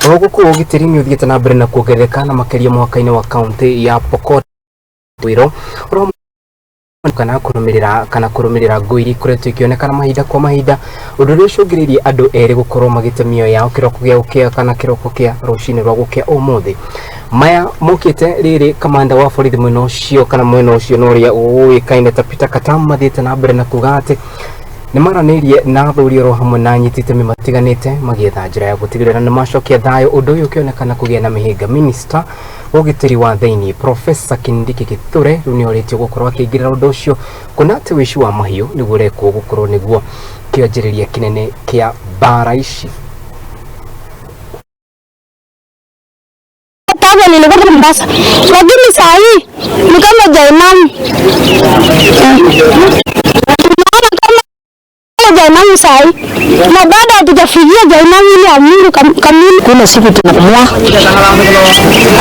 Ũhũgũku wa ũgitĩri nĩ ũthiĩte na mbere na kuongerereka na makĩria mũhaka-inĩ wa kaunti ya Pokot Ithũĩro kana kũrũmĩrĩra ngũi iria ikoretwo ikĩonekana mahinda kwa mahinda, ũndũ ũrĩa ũcũngĩrĩirie andũ erĩ gũkorwo magĩte mĩoyo yao kĩroko gĩa gũkĩa kana kĩroko kĩa rũcinĩ rwa gũkĩa ũmũthĩ. Maya mokĩte rĩrĩ kamanda wa borithi mwena ũcio kana mwena ũcio na ũrĩa ũĩkaine ta Peter Katam mathiĩte na mbere na kuga atĩ nĩ maranĩirie na athuri oro hamwe na anyiti itemi matiganĩte magĩetha njĩra ya gũtigĩrĩra nĩ macokia thayũ, ũndũ ũyũ ũkĩonekana kũgĩa na mĩhĩnga. Minista wa ũgitĩri wa thĩinĩ, Profesa Kindiki Kithure, rĩu nĩ orĩtio gũkorwo akĩingĩrĩra ũndũ ũcio, kuona atĩ ũici wa mahiũ nĩguo ũrekwo gũkorwo nĩguo kĩanjĩrĩria kĩnene kĩa mbara ici. Kitambo nilikuwa Mombasa, lakini saa hii ni kama jehanamu. Tunaona kama jehanamu saa hii, na bado hatujafikia jehanamu ile ya Mungu kamili. Kuna siku tunapumua,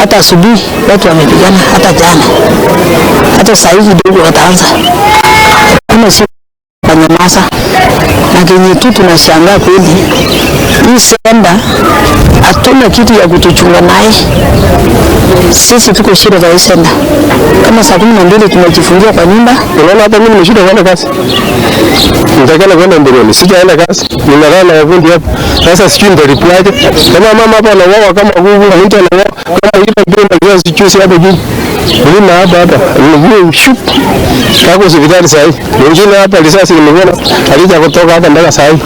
hata asubuhi watu wamepigana, hata jana, hata saa hii kidogo wataanza. Kuna siku wanyamaza, na kenye tu tunashangaa kweli, hii center hatuna kitu ya kutuchunga naye. Sisi tuko shida za hii center. Kama saa 12 tumejifungia kwa nyumba. Unaona hata mimi nimeshindwa kwenda kazi. Nitakana kwenda mbeleni, sijaenda kazi. Nimelala na wafundi hapa. Sasa sijui nitalipwaje. Kama mama hapa anauawa kama kuku, mtu anauawa kama ile mbio na sijui hapo juu. Mimi hapa hapa. Mguu shup. Kako hospitali sasa hivi. Mwingine hapa risasi nimeona alija kutoka hapa mpaka sasa hivi.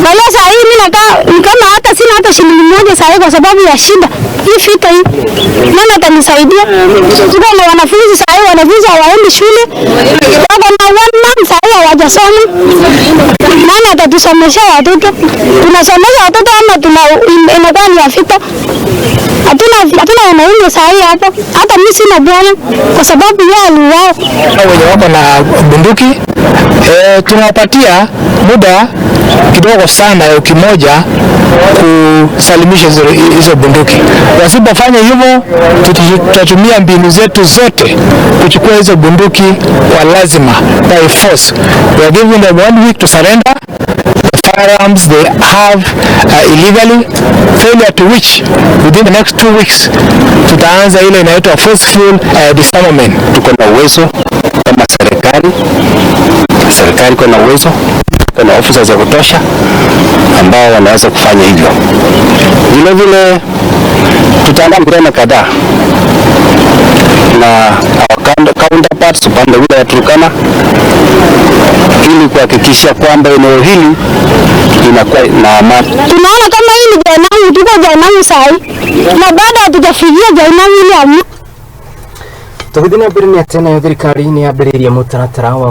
Wala saa hii mimi nakaa ni kama hata sina hata shilingi 1 saa hii kwa sababu ya shida hii vita hii. Nani atanisaidia? Tuko na wanafunzi saa hii, wanafunzi hawaendi shule, wako na one month saa hii hawajasoma. Nani atatusomesha watoto? Tunasomesha watoto ama tuna inakuwa ni ya vita? Hatuna wanaume saa hii hapa, hata mimi sina bwana kwa sababu yeye aliuawa. Wenye wako na bunduki, tunawapatia muda kidogo sana ya wiki moja kusalimisha hizo bunduki. Wasipofanya hivyo, tutatumia mbinu zetu zote kuchukua hizo bunduki kwa lazima, by force. We are giving them one week to surrender the firearms they have illegally, failure to which within the next 2 weeks tutaanza ile inaitwa forceful disarmament. Tuko na uwezo kama serikali, serikali iko na uwezo, iko na officers za kutosha ambao wanaweza kufanya hivyo. Vile vile tutaandaa mikutano kadhaa na our counterparts upande ule wa Turkana ili kuhakikisha kwamba eneo hili linakuwa na amani. Tunaona kama hii ni jehanamu, tuko jehanamu saa hii na bado hatujafikia jehanamu ile ya Mungu. Tũgĩthiĩ na mbere nĩ atĩ nayo thirikari nĩ yambĩrĩirie mũtaratara wa